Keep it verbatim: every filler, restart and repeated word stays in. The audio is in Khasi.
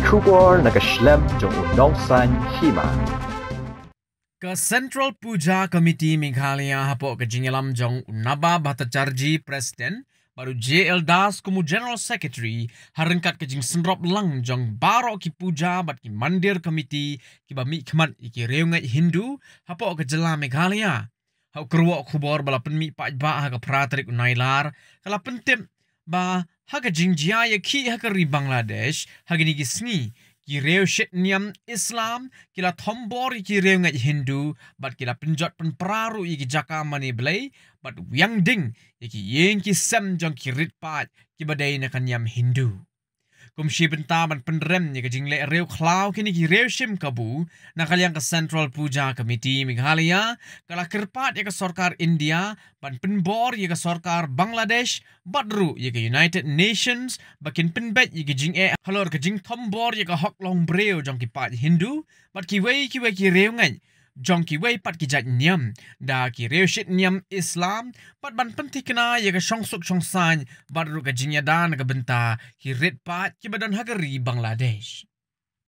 Khubor na ka shlem jong u nongsan hima. Ka Central Puja Committee Meghalaya hapoh ka jingïalam jong u Nabab Bhattacharjee, President, bad u J L Das kum u General Secretary, ha ryngkat ka jingsynrop lang jong baroh ki puja bad ki mandir committee kiba mihkhmat ïa ki riewngeit Hindu hapoh ka jylla Meghalaya. Ha u kyrwoh khubor ba la pynmih paidbah ha ka phra tarik u Nailar, ka la pyntip ba ha ka jingjia ïakhih ha ka ri Bangladesh ha kine ki sngi, ki riew shit niam Islam ki la thombor ïa ki riewngeit Hindu bad ki la pynjot pynpra ruh ïa ki jaka mane Blei bad wiang ding ïa ki ïing ki sem jong ki rit paid kiba dei na ka niam Hindu. Kum shi bynta ban pynrem ïa ka jingleh riewkhlaw kine ki riew shim kabu, na ka liang ka Central Puja Committee Meghalaya ka la kyrpad ïa ka sorkar India ban pynbor ïa ka sorkar Bangladesh bad ruh ïa ka United Nations ba kin pynbeit ïa ka jingeh halor ka jingthombor ïa ka hok long briew jong ki paid Hindu bad kiwei kiwei ki riewngeit jong kiwei pat ki jait niam da ki riew shit niam Islam, bad ban pynthikna ïa ka shongsuk shongsaiñ bad ruh ka jingïada na ka bynta ki rit paid kiba don ha ka ri Bangladesh.